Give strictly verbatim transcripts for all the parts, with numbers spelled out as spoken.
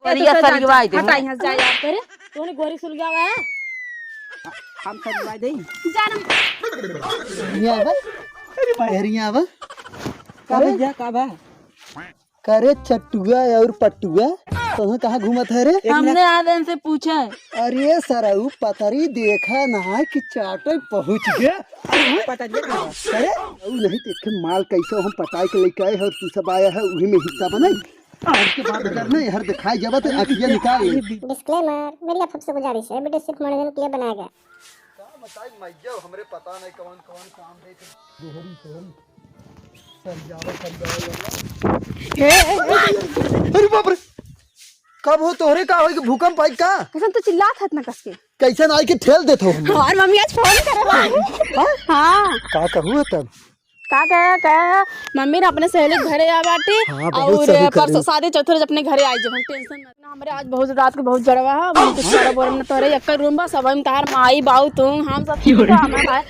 अरे, ये तो सरियवाई दे। हटा यहाँ से, जा यार, तेरे। तूने गोरी सुलगावा है? हम सरियवाई दे। जाना। हियाँ आवा। अरे भाई। अरे हियाँ आवा। का अरे? भैया, का बा? करे चटुआ और पटुआ, तोहे कहाँ घूमत है रे? एक हमने मिनट। आज इनसे पूछा है। अरे सरऊ पतरी देखा ना कि चाटे पहुँच गया। पता नहीं कहाँ। अरे ऊ नहीं देखे माल कैसे हम पटाई के लेके आए हैं और तू सब आया है उही में हिस्सा बनाई। आज के बाद अगर नहीं हर दिखाई जाबा तो अखिया निकाल ले। डिस्क्लेमर, मेरी आप सबसे गुजारिश है, वीडियो सिर्फ मनोरंजन के लिए बनाया गया। का बताई मैया, हमरे पता नहीं कौन कौन काम देखे। दोहरी सोहरी। सरियावा, सरियावा, सरियावा। ए, ए, ए, अरे बाप रे। कब हो तोहरे का होई कि भूकंप आई का? कैसन तो चिल्लात हत ना कस के। कैसन आई के ठेल देत हो हमने। हमार मम्मी आज फोन करे वाली। हाँ? हाँ। का कहू है तब? का कहे, कहे, मम्मी ना अपने सहेली के घरे आ बाटी हाँ, बहुत और सही परसों करी। शादी चौथे रोज अपने घरे आई जब हम टेंशन ना, हमरे आज बहुत रात के बहुत जड़वा है, हम कुछ करब बोरब ना तोरे एक रूम बा, सब हम तहार माई बाऊ तू, हम सब ठीक बा, हमार भाई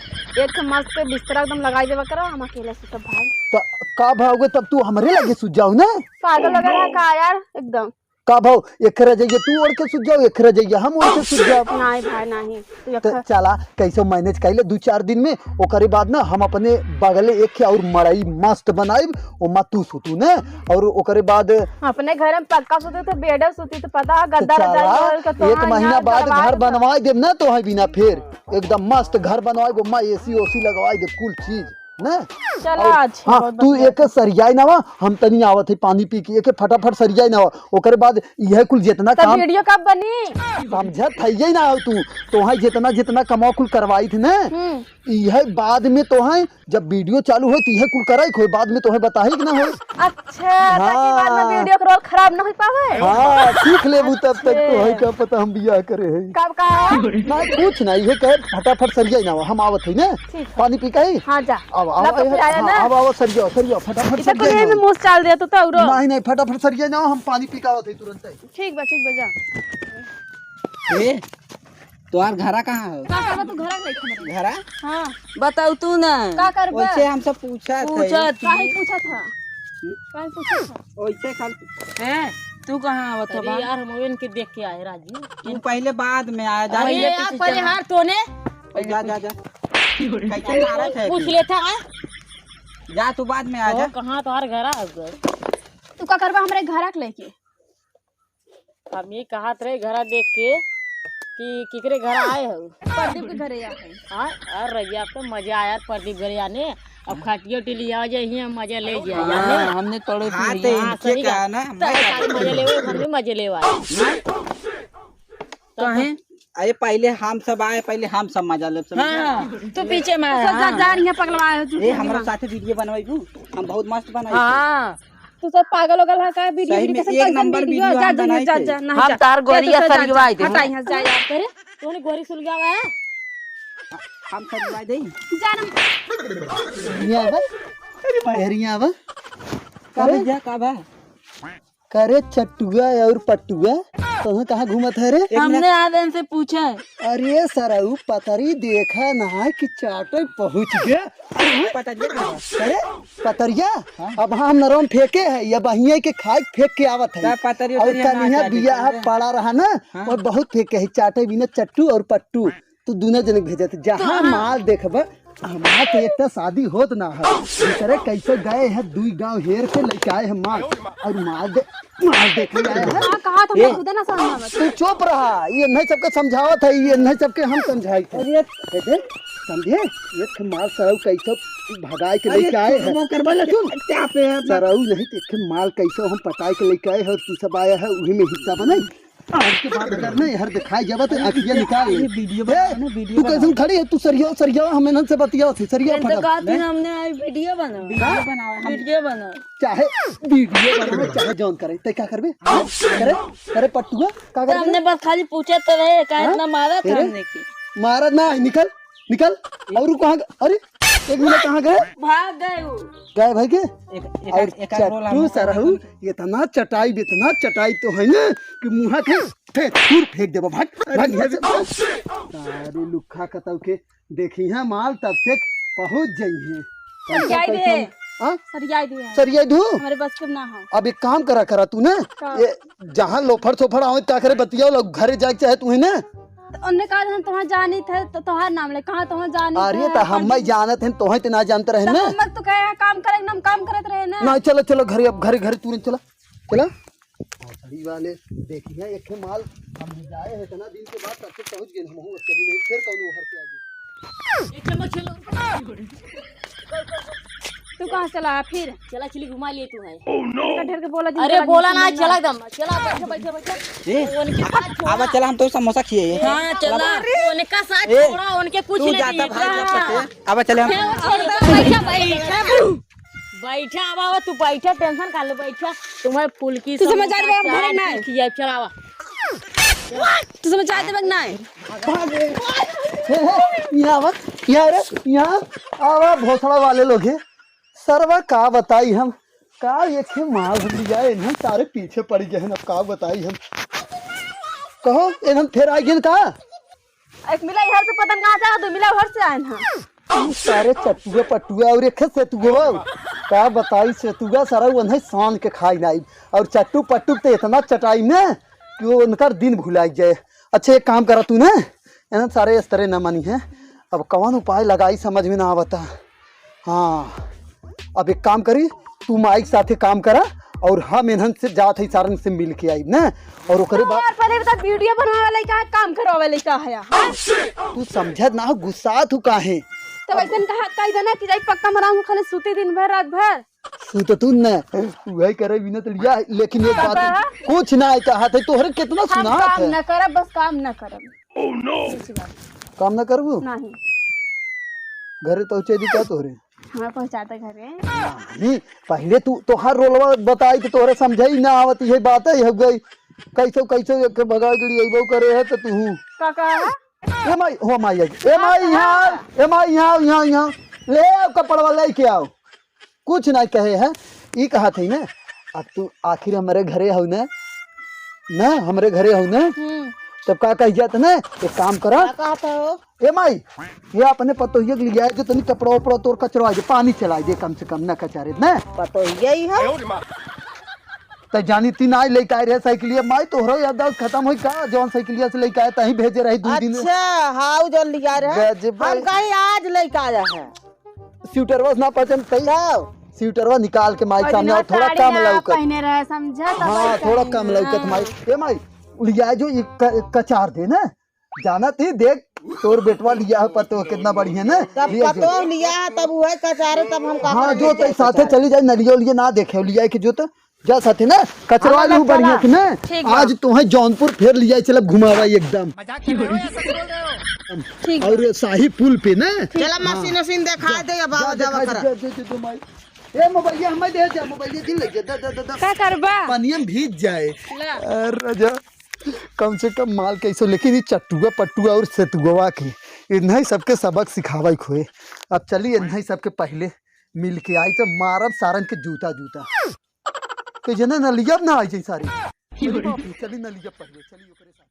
एक ठो मस्त बिस्तरा एकदम लगाई देबा करो, हम अकेले सुतब भाई। त का भावगे तब तू हमरे लगे सुत जाओ ना। पागल वगैरह का यार एकदम। का भाव, एक रजैया तू ओढ़ के सुत जाओ, एक रजैया हम ओढ़ के सुत जाओ। नहीं भाई, नहीं। तू तो एक चला, कैसे मैनेज कर ले दू चार दिन में, ओकरे बाद ना हम अपने बगले एक और मड़ई मस्त बनाइब, ओमा तू सुतू ने, और ओकरे बाद अपने घर में पक्का सुतू तो बेड सुती तो पता है, तो गद्दा रजाई चला, ओढ़ के तो एक हाँ, महीना यहाँ बाद दरवार घर पे बनवाई देब ना तो है बिना फिर एकदम मस्त घर बनवाई, ओमा एसी ओसी लगवाई देब, कुल चीज। ना? चला, और अच्छा, हाँ, बहुत तू बढ़िया। एक सरियाई ना वा, हम तनी आवत है पानी पी के, एक फटाफट सरियाई ना वा। ओकरे बाद यह कुल जितना तब काम वीडियो कब बनी? समझत है ये ना हो तू, तो है जितना जितना कमाओ कुल करवाई थी ना, हम्म। यह बाद में तो है जब वीडियो चालू हो तो यह कुल कराई खोए, बाद में तो है बताही कि ना हो। अच्छा, ताकि बाद में हाँ। वीडियो के रोल खराब ना हो पावे। हाँ, सीख लेबू तब तक तो है अच्छा। क्या पता हम बियाह करे है। कब का? ना कुछ ना, ये कहे फटाफट सरियाई ना वा, हम आवत है ना। ठीक है। पानी पी के आई? हाँ, जा। आवा, ला आवा, तो आवा, पिलाया हाँ, ना। आवा, आवा, सरिया, सरिया, फटाफट इधर सरिया तो ये ना। में मुंह चाल दिया तू तो औरो। नहीं, नहीं, फटाफट सरिया ना, हम पानी पी के आवत है तुरंत ही। ठीक बा, ठीक बा, जा। ए, तोहार घरा कहाँ हो? का करबा तू घरा के लइके हमरे? घरा? हाँ। बताऊ तू ना। का करबा? वैसे हम सब पूछत है। पूछत काहे पूछत हा? काहे पूछत हा? वैसे खाली। ए, तू कहाँ आवत अरे बा? यार, हम इनके देख के आए, राजू। तू पहले बाद में आया, जा। अरे पहले यार, पीछे पहले चला। हार तोने। जा, जा, जा। कैसे मारत है पूछ तू? लेता है। जा, तू बाद में आ जा। कहाँ तोहार घर आ गए? तू का करबा हमरे घरा के लेके? हम ये कहत रहे घरा देख के कि केकरे घर आए हो? प्रदीप के घरे आए हैं। हाँ, अरे रजिया, अब तो मजा आया प्रदीप घरे आने। अब खटिया उटिया लिया जाए, हियाँ मजा ले जाए, हाँ, जाने? हमने तोड़े हाँ, थी तो यहाँ। इनके हाँ, सही कहा बात। ना, तो मैं सारे मजे लेवे, हम भी मजे लेवा। हाँ? तो काहे? अरे पहले हम सब आए, पहले हम सब मजा लेब, समझे? हाँ, तू पीछे में, तो जा, हाँ। जा, यहाँ पगलवा है, तू ए, पीछे हमरा में। साथे वीडियो बनवाई तू, हम बहुत मस्त बनाई। हाँ। तू सब पागल हो गल है का? वीडियो, सही वीडियो में कैसे एक कैसे नंबर वीडियो? वीडियो जा, हम जा, बनाई जा, थे। जा, नहीं हम जा। तार जा, गोरिया दूसरा जा, सरियवाई जा। दे। हटा यहाँ से, जा यार, तेरे। तूने गोरी सुलगावा है? हम सरियवाई दे। जा ना। हियाँ आवा। अरे भाई। अरे हियाँ आवा। का करे? भैया, का बा? करे चटुआ और पटुआ, तोहे कहाँ घूमत है रे? एक हमने मिनट। आज इनसे पूछा है। अरे सरऊ, पतरी देखा ना कि चाटे पहुँच गया। पतरिया कहाँ बा? अरे पतरिया, हाँ। अब हम नरम फेंके है, या बहिया के खाए फेंक के आवत है। का पतरी और उतरी ना कनिया चाटे बिया पहले? पड़ा रहा ना, हाँ। और बहुत फेंके है, चाटे बिना चट्टू और पट्टू। तू दुनो जने के भेजत, जहाँ हाँ। माल देखबा, हमार तो एक तो शादी होत ना है। दूसरे कैसे गए हैं, दुई गांव हेर के लेके आए हैं माल, और माल दे, माल देखे आए हैं। हाँ, कहा था, ए, मैं खुदे ना समझ में आवत। तू चुप रहा, ये नहीं सबके समझावत है, ये नहीं सबके हम समझाई थे। अरे। ए दे, समझे? एक माल सरऊ कैसे भगाए के अरे, लेके आए हैं। वो करवा ले, सुन, क्या पे है अपना? सरऊ नहीं देखे माल कैसे हम पटाए के लेके आए हैं और तू सब आया है, वही में हिस्सा बनाई। आज के बाद अगर नहीं हर दिखाई जाबा तो अखिया निकाल ले। अरे वीडियो ए, बना ना, वीडियो तू बना। कैसे खड़ी है? तू सरिया, सरिया, हम इन्हन से बतिया थे, सरिया इनसे फटा। कहा तू हमने आई वीडियो बना। वीडियो बनाओ, हम वीडियो बना। चाहे वीडियो बनावे, चाहे जौन करे, ते का करबे? करे? करे पट्टुआ? का तो करबे? हमने बस खाली पूछे तो रहे, का हाँ? इतना मारा था तेरे? हमने की? मारा ना, निकल, निकल। और उ कहाँ ग-, अरे, एक मिनट, कहाँ गए? भाग गए वो। गए भाई के? एक, एक, और एक, एक रोल चट्टू हम सरहू, इतना चटाई, इतना चटाई तो है ना कि मुँहा के फेंक, दूर फेंक देबो, भाग, भाग यहाँ से। तारू लुखा कतऊ के, देखी है माल तब से पहुँच जाई है। चल जाए दे। हाँ? सरियाई दू है। सरियाई दू? हमरे बस के ना हो। अब एक काम करा, करा तू ना, का? ये जहाँ लोफर सोफर आवे, का करे, बतियाओ लोग, घरे जाए के चाहे तू ही ना। तो उनने कहा हम तोहार जानित है, तो तोहार नाम ले, कहाँ तोहार जानित अरे, है, तो हम कहाँ ही जानत हैं, तोहे तो ना जानत रहे तो ना। हम तो कहे काम करे, हम काम करत रहे ना। ना, चलो, चलो, घरे, अब घरे, घरे तुरंत चला, चला। भोसड़ी वाले, देखिए, एक ठे माल हम ले जाए हैं, इतना दिन के बाद तब से पहुँच गए, हम हूँ चली नहीं, फिर कौन ओहर के आ गई। तू कहाँ से चला फिर? चला, चली घुमा लिए तू है। इतना ढेर के बोला, अरे, बोला ना, चला एकदम, चला, बैठा, बैठा, बैठा। ए, उनके साथ छोड़ा। आवा, चला, हम तो समोसा खिए हैं। हाँ, चला। अरे, उनका साथ ए, छोड़ा, उनके कुछ तू नहीं जाता दिए। भाई, हाँ। जाता है। आवा, चले हम। बैठा, बैठा, बैठा। बैठा, आवा, आवा, तू बैठा, tension का ले, बैठा। तुम्हें फुल्की तू समझ आ रहा है, हम घरे ना है। खिया, चला, आवा। तू समझ आ देबे कि नाय? हे, हे, यहाँ आवा, यहाँ रे, यहाँ आवा, भोसड़ा वाले लोग हैं। सरवा का बताई हम, का एक ही माल हम लिया, इन्हन सारे पीछे पड़ गए हैं, अब का बताई हम। कहो, इन्हन फिर आ गए का? एक मिला इधर से पता न कहाँ से, दो मिला उधर से आए हैं। ई सारे चट्टुआ पट्टुआ और एक सेतुआ। का बताई सेतुआ सारा वो नहीं सान के खाई नाई। और चट्टू पट्टू तो इतना चटाई ना कि वो उनका दिन भुलाई जाए। अच्छा एक काम करा तू ना, इन्हन सारे इस तरह न मानी है। अब कौन उपाय लगाई समझ में ना आवता। हाँ, अब एक काम करी, तू माई के साथे काम करा और हम इन्हन से जात है सारन से मिल के आई ना। और ओकरे बाद यार, पहले बता, video बनवावे वाला का है, काम करवावे वाला का है, हाँ? तू समझत ना हो, गुस्सा तू काहे? तब ऐसन कहा, कह देना कि जाई पक्का मराऊं, खाली सूती दिन भर, रात भर। सूत तू न, वही करे बिना तो लिया, लेकिन एक का बात, कहा? कुछ ना कहा था, तोहरे कितना हम सुना काम था। ना करब, बस काम ना करब। Oh no! काम ना करबू? नहीं। घरे पहुँचे दी का तोहरे? हाँ, पहुँचाते घरे। नहीं, पहले तू तोहार रोलवा बताई तो तोहरे समझे ही ना आवत, ये बात है, हो गई। कैसे, कैसे एक भगा के लिए वो करे है तो तू। का कहा? ए माई, हो माई आई। ए माई, यहाँ आओ। ए माई, यहाँ आओ, यहाँ, यहाँ। ले आओ कपड़वा, लेके आओ। कुछ नहीं कहे है, ई कहा थे ना, अब तू आखिर हमरे घरे हो ना, ना हमरे घरे हो ना, हम्म। तब का कह जात ना, एक काम करा। का कहत हो? ए माई, ये अपने पतोहिया के लिया है जो तनी कपड़ा उपड़ा तोर कचरा दे, पानी चला दे कम से कम, ना कचारे ना। पतोहिया ही है। त जानी ती नाई लेके आए रहे साइकिलिया, माई तोहरो याददाश्त खत्म होई का, जौन साइकिलिया से लेके आए तहीं भेजे रही दू दिन। अच्छा, हाउ जौन लिया रहे। गजब। हम कहीं आज लेके आया है। स्वेटरवा से ना पहचान तई। का? स्वेटरवा निकाल के माई और सामने इनवा और थोड़ा साड़ी कम ना लौकत। पहने रहे, समझा? तो हाँ, भाई थोड़ा कम कहीं लौकत ना। माई। ए माई, लिया जो ये क-, कचार दे ना। जाना थी, देख, तोर बेटवा लिया है पतोह, कितना बढ़िया ना। तब लिया जो। पतोह लिया है, तब वह कचारे, तब हम का हाँ, करब, जो ये तो साथे कचारे। चली जाए, नलियो लिए ना देखे, लिया के जो तो जा साथे ना, कचरा हाँ, लू बढ़िया ना। के ना। ठीक बा। आज तोहे जौनपुर फेर लिया, चलब घुमावा एकदम। मजाक कर रहे हो या सच बोल रहे हो? ठीक बा। और शाही पुल पे ना। चला हाँ। मशीन उशीन देखा दे, अब जा, आवा जावा देखा करा। दे, दे, दे, दे, माई। ए, मोबाइलिया हमें दे, दे, मोबाइलिया दिल लग गया, दे, दे, दे, दे। का करबा? पानिया में भीज जाए। ला। अरे राजा, कम से कम माल कैसे, लेकिन ये चट्टुआ पट्टुआ और सेतुआ के, इन्हीं सबके सबक सिखावे के होए। अब चलिए, इन्हीं सबके पहले मिल के आई तो मारब सारन के जूता, जूता। के जने नलिया ना आई जाई सारी। चली बापू, चली नलिया पहले, चली ओकरे साथ।